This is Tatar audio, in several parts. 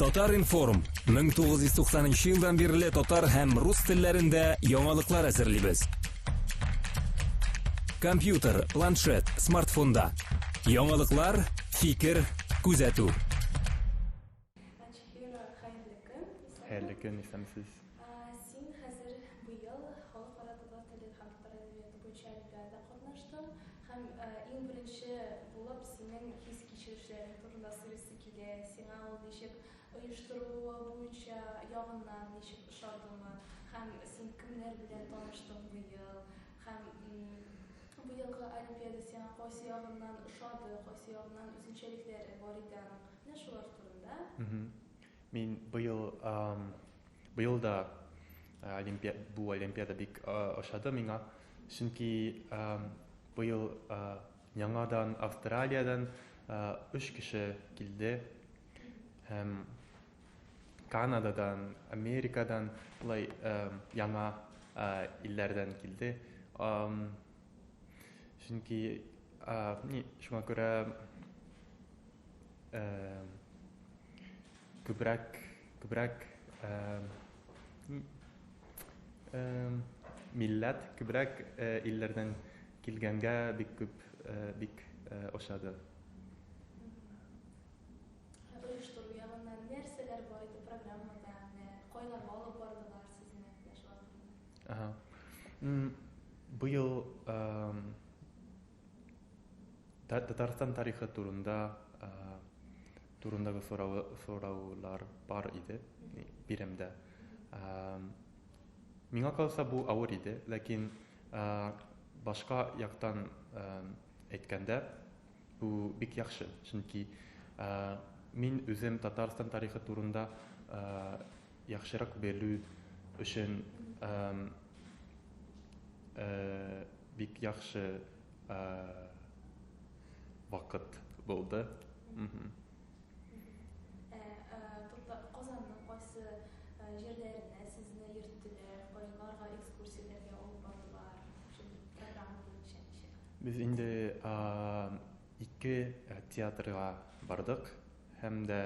Татар-информ 1990 елдан бирле татар һәм рус телләрендә яңалыклар әзерлибез. Компьютер, планшет, смартфонда. Яңалыклар, фикер, күзәтү. Ачхира, хәерле көн. Хәерле көн, исәнмесез. Син хәзер быел халыкара татар теле һәм татар әдәбияты буенча олимпиадада катнаштың һәм иң беренче булып синең хис-кичерешләрең турында сорыйсы килә. Сиңа ул ничек оештырылуы буенча ягыннан ничек ошадымы? Һәм син кемнәр белән таныштың быел? Һәм быелгы олимпиада сиңа кайсы ягыннан ошады, кайсы ягыннан үзенчәлекләре бар иде аның? Менә шулар турында. Мин быел быел да олимпиада бу олимпиада бик ошады миңа, чөнки быел яңадан Австралиядән өч кеше килде һәм Канададан, Америкадан, болай яңа илләрдән килде. Чөнки шуңа күрә күбрәк күбрәк милләт күбрәк илләрдән килгәнгә бик күп бик ошады. Оештыру ягыннан нәрсәләр бар иде программада, менә кайларга алып бардылар сезне, менә шулар турында. Ага. Быел Татарстан тарихы турында турындагы сораулар бар иде биремдә. Миңа калса бу авыр иде, ләкин башка яктан әйткәндә бу бик яхшы, чөнки мин үзем Татарстан тарихы турында яхшырак белү өчен бик яхшы вакыт булды. Казанның кайсы җирләренә сезне йөрттеләр, кайларга экскурсияләргә алып бардылар? Шул программа буенча ничек? Без инде ике театрга бардык һәм дә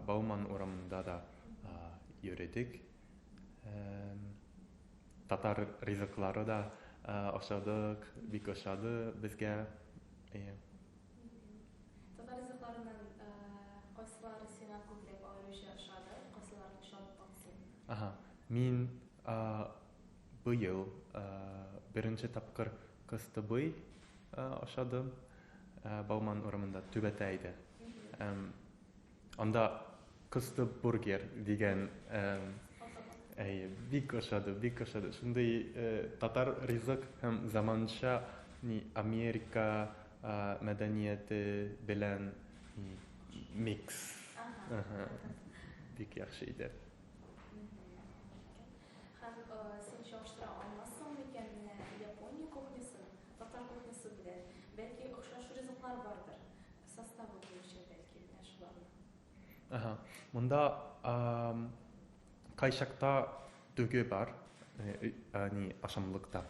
Бауман урамында да йөредек. Татар ризыклары да ашадык, бик ошады безгә. Әйе. Татар ризыкларыннан кайсылары сиңа күбрәк аеруча ошады, кайсыларын ошаттың син? Ага, мин быел беренче тапкыр кыстыбый ашадым. Бауман урамында түбәтәйдә. Анда кысты бургер дигән әйе, бик ошады, бик ошады. Шундый татар ризык һәм заманча ни Америка мәдәнияте белән микс. Бик яхшы иде. Һәм син чагыштыра алмассың микән менә Япония кухнясын татар кухнясы белән? Бәлки охшаш ризыклар бардыр? Составы буенча бәлки менә шуларны. Ага. Монда кайчакта дөге бар, ни ашамлыкта.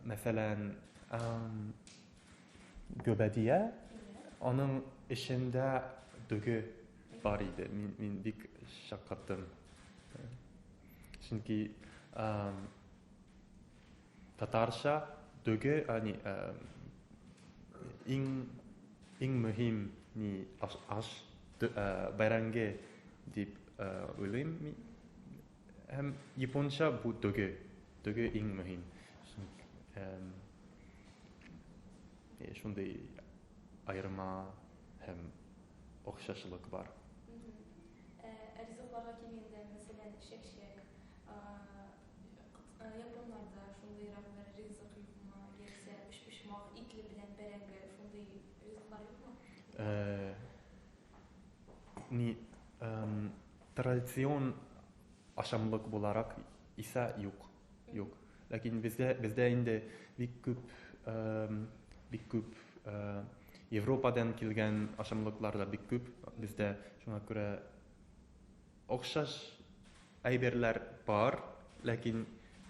Мәсәлән, гөбәдия, аның эчендә дөге бар иде. Мин, мин бик шаккаттым. Чөнки татарча дөге, ни, иң иң мөһим ни аш, аш бәрәңге дип уйлыйм мин. Һәм японча бу дөге, дөге иң мөһим. Шундый аерма һәм охшашлык бар. Ә ризыкларга килгәндә, мәсәлән, чәкчәк, японнарда шундыйрак бер ризык юкмы? Яисә өчпочмак, итле белән бәрәңге, шундый ризыклар юкмы? Ни, традицион ашамлык буларак исә юк, юк. Ләкин бездә, бездә инде бик күп, бик күп Европадан килгән ашамлыклар да бик күп бездә. Шуңа күрә охшаш әйберләр бар, ләкин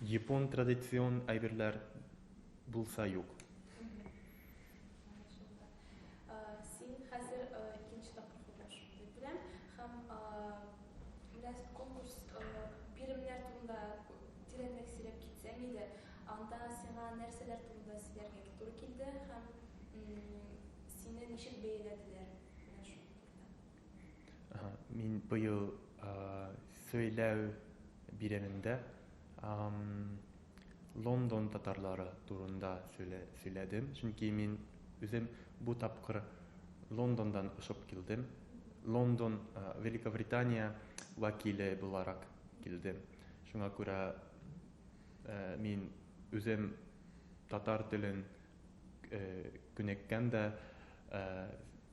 япон традицион әйберләр булса юк. Син хәзер икенче тапкыр катнашуың дип беләм. Менә конкурс биремнәр турында тирәнрәк сөйләп китсәң иде. Анда сиңа нәрсәләр турында сөйләргә туры килде һәм сине ничек бәяләделәр? Менә шул турыда. Мин быел сөйләү биремендә Лондон татарлары турында сөйләдем, чөнки мин үзем бу тапкыр Лондондан очып килдем. Лондон, Великобритания вәкиле буларак килдем. Шуңа күрә мин үзем татар телен күнеккән дә,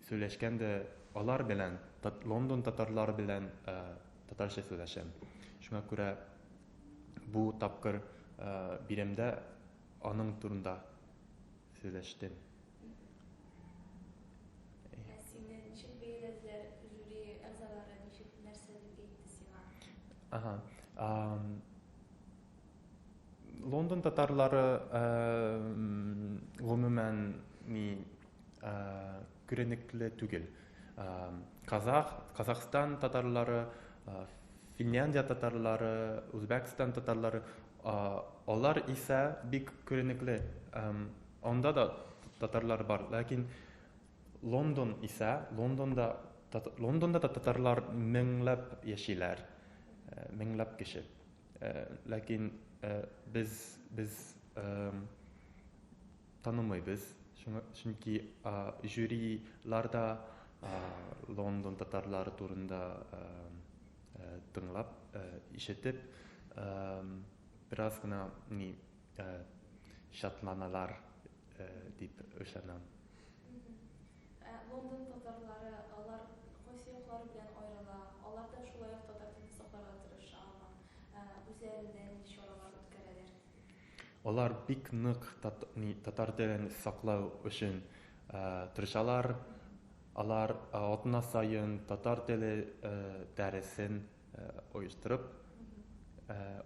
сөйләшкән дә алар белән, Лондон татарлары белән татарча сөйләшәм. Шуңа күрә бу тапкыр биремдә аның турында сөйләштем. Ә сине ничек бәяләделәр, жюри әгъзалары ничек, нәрсә дип әйтте сиңа? Ага. Лондон татарлары гомумән ни күренекле түгел. Казах, Казахстан татарлары, Финляндия татарлары, Үзбәкстан татарлары, алар исә бик күренекле. Анда да татарлар бар, ләкин Лондон исә, Лондонда Лондонда да татарлар меңләп яшиләр, меңләп кеше. Ләкин без танымыйбыз, чөнки жюрилар да Лондон татарлары турында тыңлап, ишетеп, бераз гына ни шатланалар дип ышанам. Ә Лондон татарлары, алар кайсы яклары белән аерыла? Алар да шулай ук татар телен сакларга тырышамы? Үзләрендә нинди чаралар үткәрәләр? Алар бик нык татар телен саклау өчен тырышалар. Алар атна саен татар теле дәресен оештырып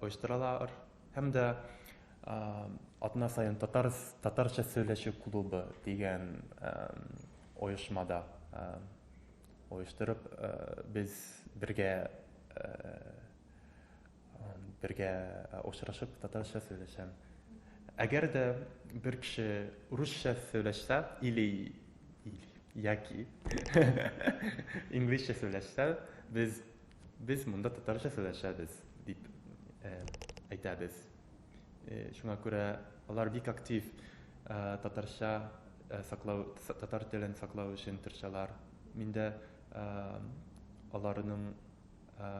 оештыралар һәм дә атна саен татар татарча сөйләшү клубы дигән оешмада оештырып, без бергә бергә очрашып татарча сөйләшәм. Әгәр дә бер кеше русча сөйләшсә или яки инглизчә сөйләшсә, без монда татарча сөйләшәбез дип әйтәбез. Шуңа күрә алар бик актив татарча саклау, татар телен саклау өчен тырышалар. Мин дә аларның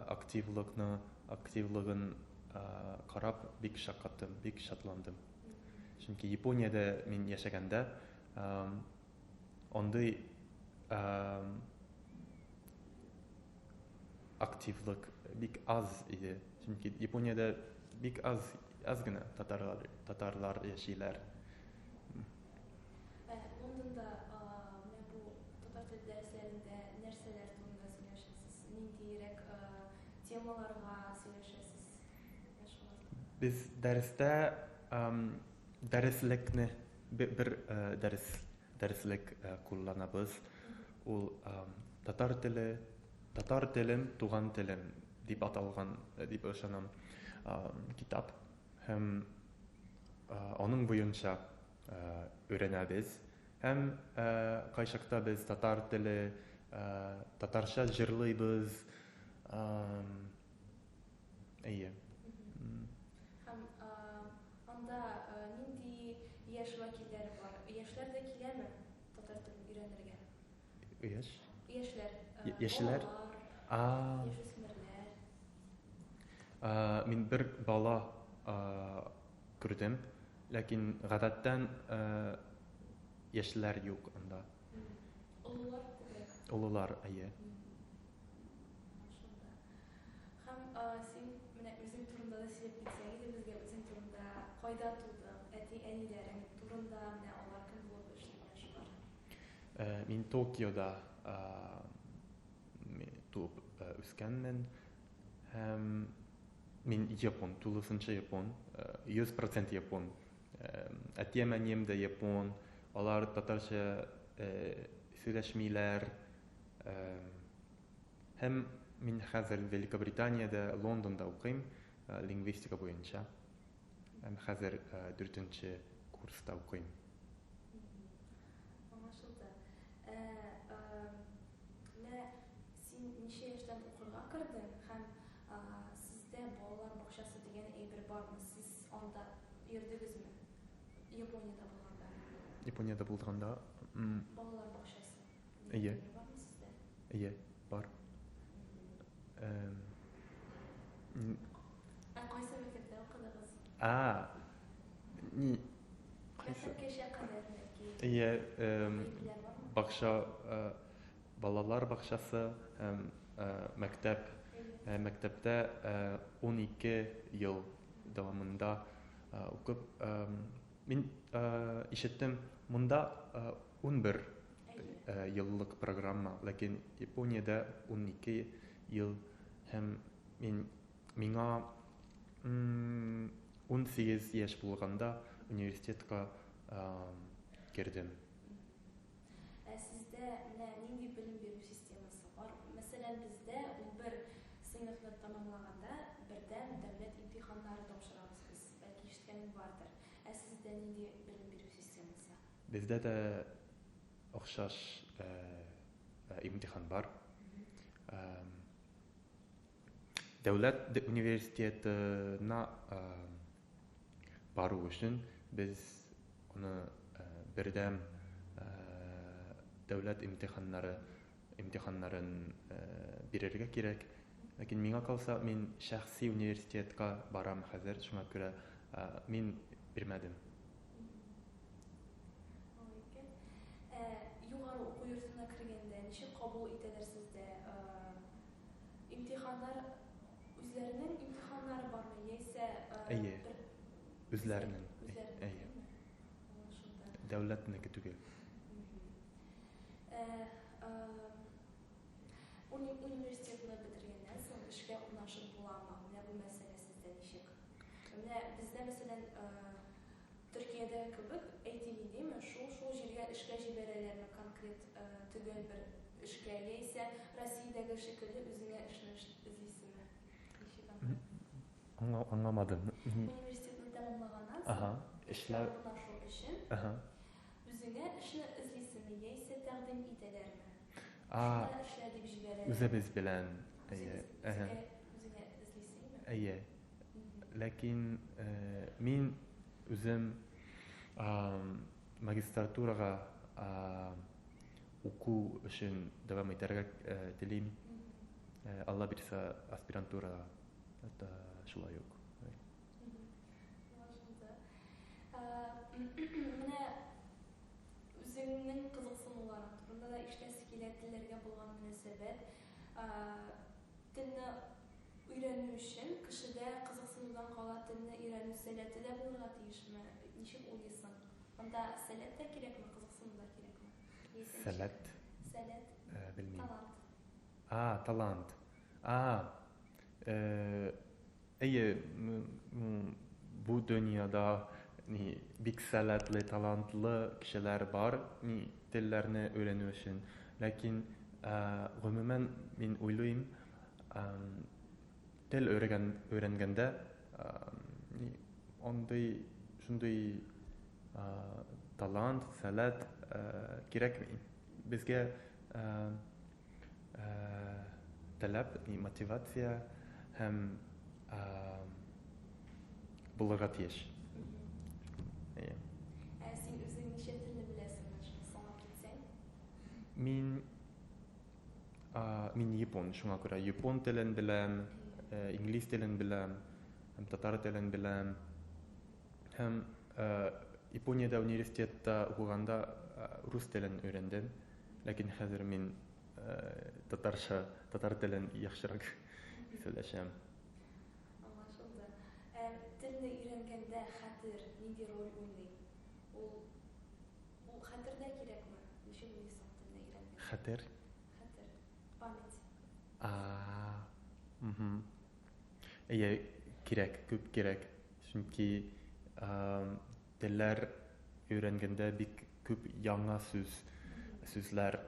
активлыкны, активлыгын карап бик шаккаттым, бик шатландым. Чөнки Япониядә мин яшәгәндә андый активлык бик аз иде. Чөнки Япониядә бик аз, аз гына татарлар, татарлар яшиләр. Ә Лондонда менә бу татар теле дәресләрендә нәрсәләр турында сөйләшәсез? Ниндиерәк темаларга сөйләшәсез? Менә шулар. Без дәрестә дәреслекне бер дәрес дәреслек кулланабыз. Ул татар теле, татар телем, туган телем дип аталган дип ышанам китап. Һәм аның буенча өйрәнәбез. Һәм кайчакта без татар теле, татарча җырлыйбыз. Әйе. Һәм анда нинди яшь вәкилләре бар? Яшьләр дә киләме татар телен өйрәнергә? Яшь? Яшьләр. Яшьләр? Балалар, яшүсмерләр. Мин бер бала күрдем, ләкин гадәттән яшьләр юк анда. Олылар күбрәк. Олылар, әйе. Шунда. Һәм син менә үзең турында да сөйләп китсәң иде безгә, үзең турында, кайда тудың, әти-әниләрең турында, менә алар кем булып эшли, менә шулар. Мин Токиода туып үскәнмен һәм мин япон, тулысынча япон, 100% япон. Әтием, әнием дә япон, алар татарча сөйләшмиләр. Һәм Мин хәзер Великобританиядә, Лондонда укыйм, лингвистика буенча. Һәм хәзер дүртенче курста укыйм. Аңлашылды. Ә, менә син ничә яшьтән укырга кердең һәм сездә балалар бакчасы дигән әйбер бармы? Сез анда йөрдегезме? Япониядә булганда. Япониядә булганда. Балалар бакчасы. Әйе. Бармы сездә? Әйе, бар. Ә кайсы мәктәптә укыдыгыз? А, ни, кайсы? Мәктәпкәчә кадәр бәлки. Әйе, бакча, балалар бакчасы һәм мәктәп. Мәктәптә 12 ел дәвамында укып, мин ишеттем, монда 11 еллык программа, ләкин Япониядә 12 ел һәм мин миңа 18 яшь булганда университетка кердем. Ә сездә менә нинди белем бирү системасы бар? Мәсәлән, бездә 11 сыйныфны тәмамлаганда бердәм дәүләт имтиханнары тапшырабыз без. Бәлки ишеткәнең бардыр. Ә сездә нинди белем бирү системасы? Бездә дә охшаш имтихан бар. Дәүләт университетына бару өчен без аны бердәм дәүләт имтиханнары имтиханнарын бирергә кирәк. Ләкин миңа калса, мин шәхси университетка барам хәзер, шуңа күрә мин бирмәдем. Ә югары уку йортына кергәндә ничек кабул итәләр сездә? Имтиханнар үзләренең имтиханнары бармы яисә Әйе. Үзләренең. Әйе. Дәүләтнеке түгел. Университетны бетергәннән соң эшкә урнашып буламы? Менә бу мәсьәлә сездә ничек? Менә бездә, мәсәлән, Төркиядә кебек, әйтик инде, шул-шул җиргә эшкә җибәрәләрме конкрет төгәл бер эшкә, яисә Россиядәге шикелле үзеңә эшне эзлисеңме? Ничек анда? Аңламадым. Университетны тәмамлаганнан соң, эшкә урнашу өчен үзеңә эшне эзлисеңме, яисә тәкъдим итәләрме? Шунда эшлә дип җибәрәләрме? Үзебез белән. Әйе. Үзеңә эзлисеңме? Әйе. Ләкин мин үзем магистратурага уку өчен дәвам итәргә телим. Алла бирсә, аспирантура шулай ук. Менә үзеңнең кызыксынуларың турында да ишетәсе килә, телләргә булган мөнәсәбәт. Телне өйрәнү өчен кешедә кызыксынудан кала телне өйрәнү сәләте дә булырга тиешме? Ничек уйлыйсың? Анда сәләт тә кирәкме, кызыксыну да кирәкме? Сәләт? Сәләт. Белмим. Талант. А, талант. А, әйе, бу дөньяда ни бик сәләтле, талантлы кешеләр бар, ни телләрне өйрәнү өчен. Ләкин гомумән мин уйлыйм, тел өйрәнгәндә андый шундый талант, сәләт кирәкми. Безгә таләп, мотивация һәм булырга тиеш. Әйе. Ә син үзең ничә телне беләсең, санап китсәң? Мин мин япон, шуңа күрә япон телен беләм, инглиз телен беләм, һәм татар телен беләм. Һәм Япониядә университетта укыганда рус телен өйрәндем. Ләкин хәзер мин татарча, татар телен яхшырак сөйләшәм. Аңлашылды. Ә телне өйрәнгәндә хәтер нинди роль уйный? Ул ул хәтер дә кирәкме? Ничек уйлыйсың телне өйрәнгәндә? Хәтер? Хәтер. Память. А, мхм. Әйе, кирәк, күп кирәк. Чөнки телләр өйрәнгәндә бик күп яңа сүз, сүзләр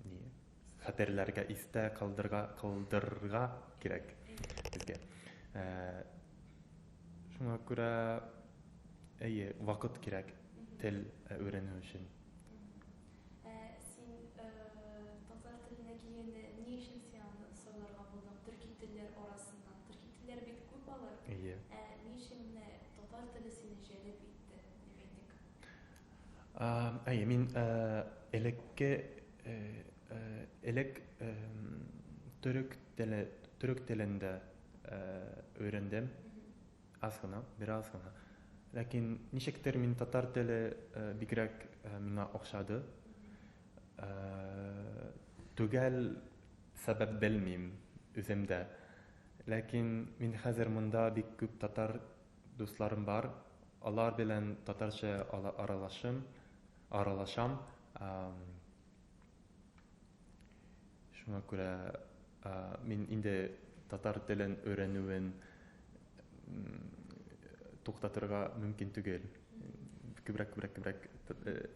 ни хәтерләргә истә калдырга калдырырга кирәк безгә. Шуңа күрә, әйе, вакыт кирәк тел өйрәнү өчен. Ә син татар теленә килгәндә, ни өчен син аны сайларга булдың? Төрки телләр арасыннан. Төрки телләр бит күп алар. Әйе. Ә ни өчен менә татар теле сине җәлеп итте, дип әйтик? Әйе, мин элекке элек төрек теле төрек телендә өйрәндем. Аз гына, бераз гына. Ләкин ничектер мин татар теле бигрәк миңа охшады. Төгәл сәбәп белмим үзем дә. Ләкин мин хәзер монда бик күп татар дусларым бар. Алар белән татарча аралашым, аралашам. Шуңа күрә мин инде татар телен өйрәнүен туктатырга мөмкин түгел. Күбрәк, күбрәк, күбрәк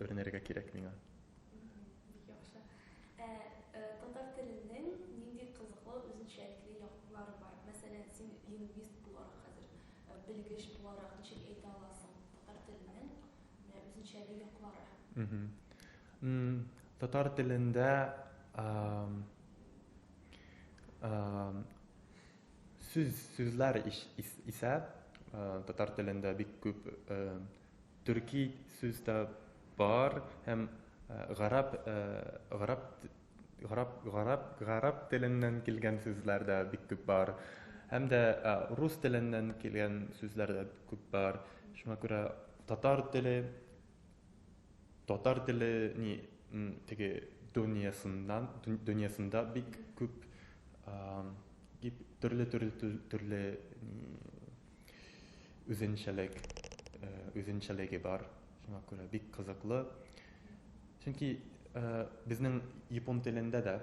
өйрәнергә кирәк миңа. Бик яхшы. Ә татар теленең нинди кызыклы, үзенчәлекле яклары бар? Мәсәлән, син лингвист буларак хәзер, белгеч буларак ничек әйтә аласың татар теленең менә үзенчәле яклары? Татар телендә сүз сүзләр исә татар телендә бик күп төрки сүз дә бар һәм гарәп гарәп гарәп гарәп гарәп теленнән килгән сүзләр дә бик күп бар. Һәм дә рус теленнән килгән сүзләр дә күп бар. Шуңа күрә татар теле татар теле ни теге дөньясыннан дөньясында бик күп төрле төрле төрле үзенчәлек үзенчәлеге бар. Шуңа күрә бик кызыклы. Чөнки безнең япон телендә дә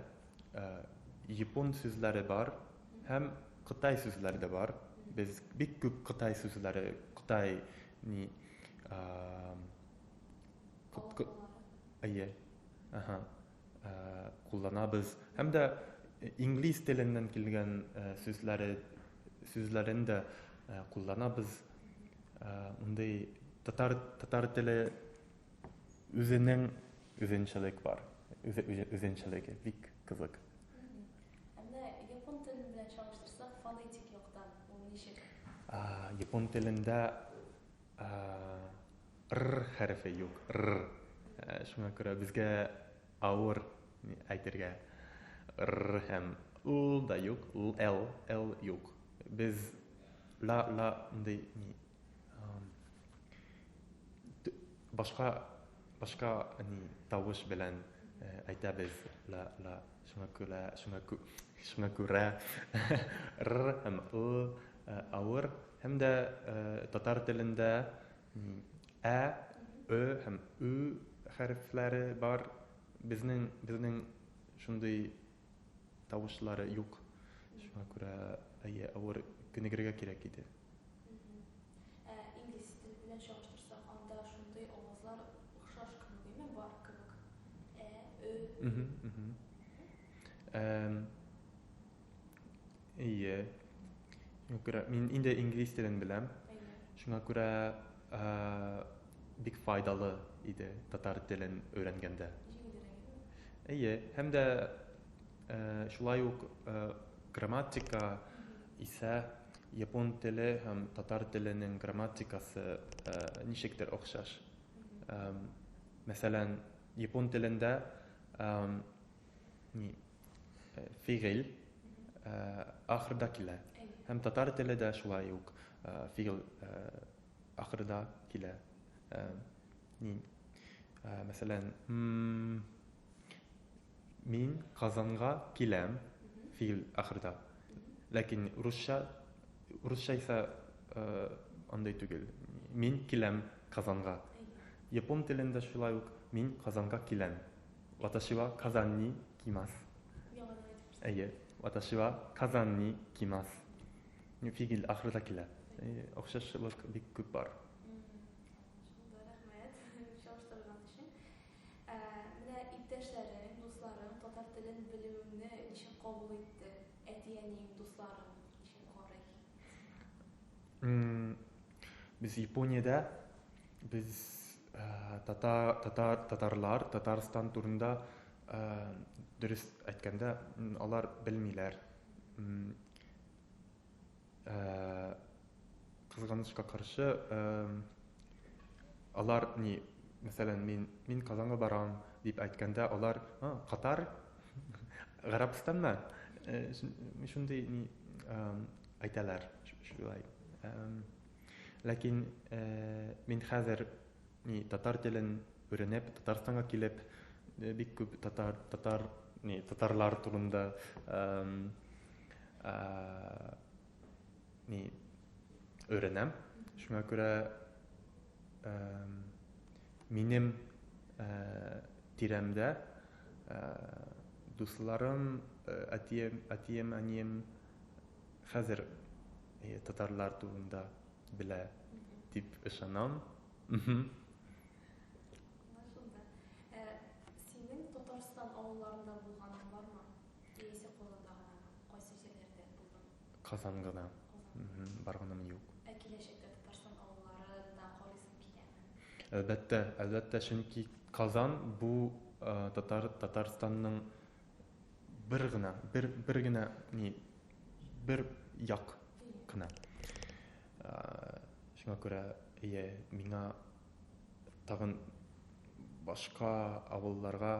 япон сүзләре бар һәм кытай сүзләре дә бар. Без бик күп кытай сүзләре, кытай ни әйе, аһа, кулланабыз. Һәм дә инглиз теленнән килгән сүзләре сүзләрен дә кулланабыз. Мондый татар татар теле үзенең үзенчәлек бар. Үзенчәлеге бик кызык. Ә менә япон телен белән чагыштырсак, фонетик яктан ул ничек? Япон телендә р хәрефе юк, р. Шуңа күрә безгә авыр әйтергә. Р һәм ул да юк, л, л, л юк. Без ла, ла, мондый ни башка башка ни тавыш белән әйтәбез ла, ла. Шуңа күрә, шуңа шуңа күрә р һәм л авыр. Һәм дә татар телендә ә, ö һәм ү хәрефләре бар. Безнең безнең шундый тавышлары юк. Шуңа күрә, әйе, авыр күнегергә кирәк иде. Ә инглиз теле белән чагыштырсак, анда шундый авазлар охшаш кебек, әйме, бар кебек. Ә, ö. Әйе. Шуңа күрә мин инде инглиз телен беләм. Шуңа күрә бик файдалы иде татар телен өйрәнгәндә. Җиңелрәк. Әйе, һәм дә шулай ук грамматика исә япон теле һәм татар теленең грамматикасы ничектер охшаш. Мәсәлән, япон телендә ни фигыль ахырда килә. Һәм татар теле дә шулай ук фигыль ахырда килә. Ни мәсәлән, мин Казанга киләм, фигыль ахырда. Ләкин русча русча исә андый түгел. Мин киләм Казанга. Япон телендә шулай ук мин Казанга киләм. Ваташи ва Казан ни кимас. Әйе, ваташи ва Казан ни кимас. Фигыль ахырда килә. Охшашлык бик күп бар. Шунда рәхмәт чагыштырган өчен. Менә иптәшләрең, дусларың татар телен белүеңне ничек кабул итте? Әти-әниең, дусларың ничек карый? Без Япониядә без татар, татар, татарлар, Татарстан турында дөрес әйткәндә, алар белмиләр. Кызганычка каршы, алар ни, мәсәлән, мин, мин Казанга барам дип әйткәндә, алар, Катар, Гарәбстанмы? Шундый ни әйтәләр, шулай. Ләкин мин хәзер ни татар телен өйрәнеп, Татарстанга килеп, бик күп татар, татар, ни, татарлар турында ни өйрәнәм. Шуңа күрә минем тирәмдә дусларым, әтием, әтием, әнием хәзер татарлар турында белә дип ышанам. Аңлашылды. Ә синең Татарстан авылларында булганың бармы? Яисә Казанда гынамы? Кайсы җирләрдә булдың? Казан гына. Барганым юк. Ә киләчәктә Татарстан авылларын да карыйсың киләме? Әлбәттә, әлбәттә, чөнки Казан бу татар Татарстанның бер генә, бер, бер генә ни, бер як кына. Шуңа күрә, әйе, миңа тагын башка авылларга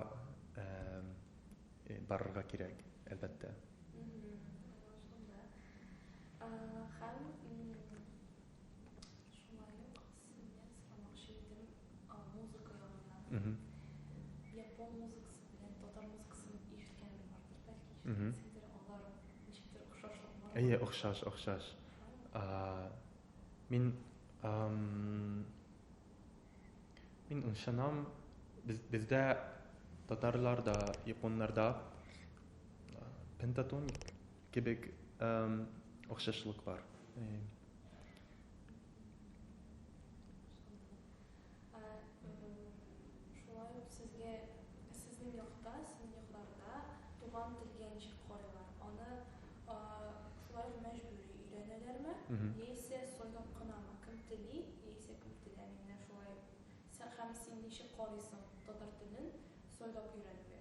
барырга кирәк, әлбәттә. Һәм шулай ук синнән сорамакчы идем музыка ягыннан. Япон музыкасы белән татар музыкасын ишеткәнең бардыр, бәлки ишеткәнсеңдер, алар ничектер охшашлык бармы? Әйе, охшаш, охшаш. Мин мин ышанам, бездә татарларда, японнарда пентатоник кебек охшашлык бар. Шулай ук сезгә сезнең якта, сезнең якларда туган телгә ничек карыйлар? Аны шулай ук мәҗбүри өйрәнәләрме, яисә сайлап кынамы? Кем тели, яисә кем теләми? Менә шулай. Һәм син ничек карыйсың татар телен сайлап өйрәнүгә?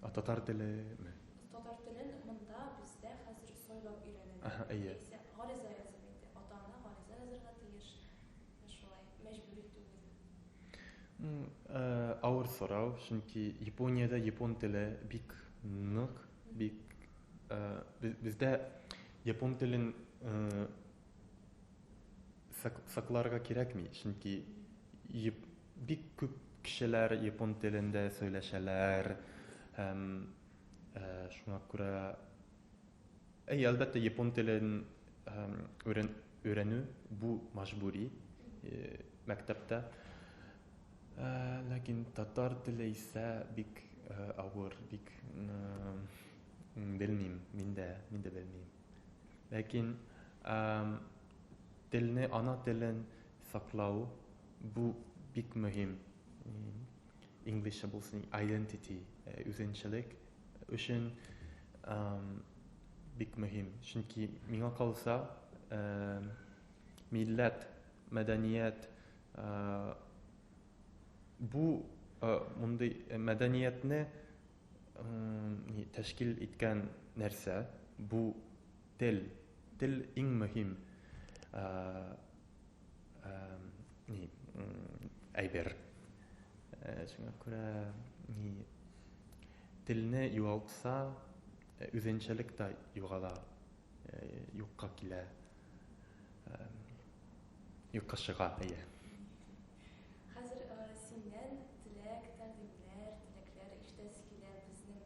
А татар телеме? Татар телен монда бездә хәзер сайлап өйрәнәләр. Аһа, әйе. Яисә гариза язып инде. Ата-ана гариза язырга тиеш. Шулай, мәҗбүри түгел. Авыр сорау, чөнки Япониядә япон теле бик нык, бик бездә япон телен сакларга кирәкми, чөнки бик күп кешеләр япон телендә сөйләшәләр һәм шуңа күрә, әй, әлбәттә, япон телен өйрәнү бу мәҗбүри мәктәптә. Ләкин татар теле исә бик авыр, бик белмим, мин дә, мин дә белмим. Ләкин телне, ана телен саклау бу бик мөһим. Инглизчә булсын identity, үзенчәлек өчен бик мөһим. Чөнки миңа калса, милләт, мәдәният бу мондый мәдәниятне тәшкил иткән нәрсә бу тел. Тел иң мөһим ни әйбер. Шуңа күрә ни телне югалтса, үзенчәлек тә югала, юкка килә, юкка чыга, әйе. Хәзер синнән теләк, тәкъдимнәр, теләкләр ишетәсе килә безнең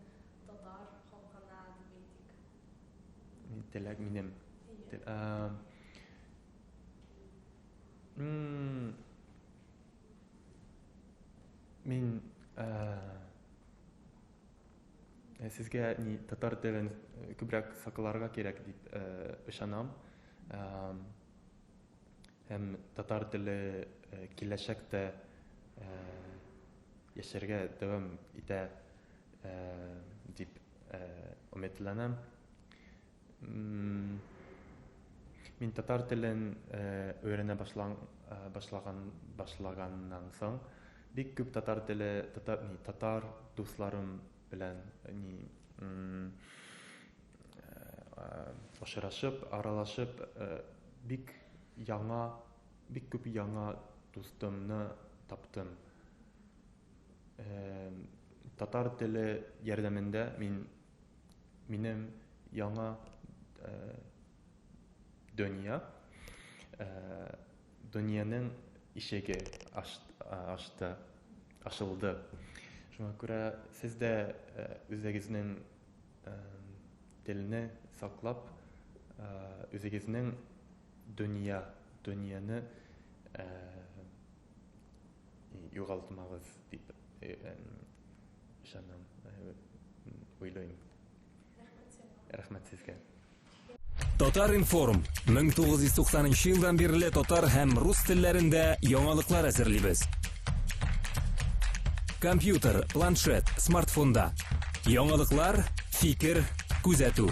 татар халкына дип әйтик. Теләк минем. Мин сезгә ни татар телен күбрәк сакларга кирәк дип ышанам. Һәм татар теле киләчәктә яшәргә дәвам итә дип. өметләнәм. Мин татар телен өйрәнә башлан, башлаган, башлаганнан соң бик күп татар теле, татар, ни, татар дусларым белән ни, очрашып, аралашып, бик яңа, бик күп яңа дустымны таптым. Татар теле ярдәмендә мин минем яңа дөнья, дөньяның ишеге ачты, ачылды. Шуңа күрә сез дә үзегезнең телне саклап, үзегезнең дөнья, дөньяны югалтмагыз дип ышанам, уйлыйм. Рәхмәт сезгә. Татар-информ 1990 елдан бирле татар һәм рус телләрендә яңалыклар әзерлибез. Компьютер, планшет, смартфонда. Яңалыклар, фикер, күзәтү.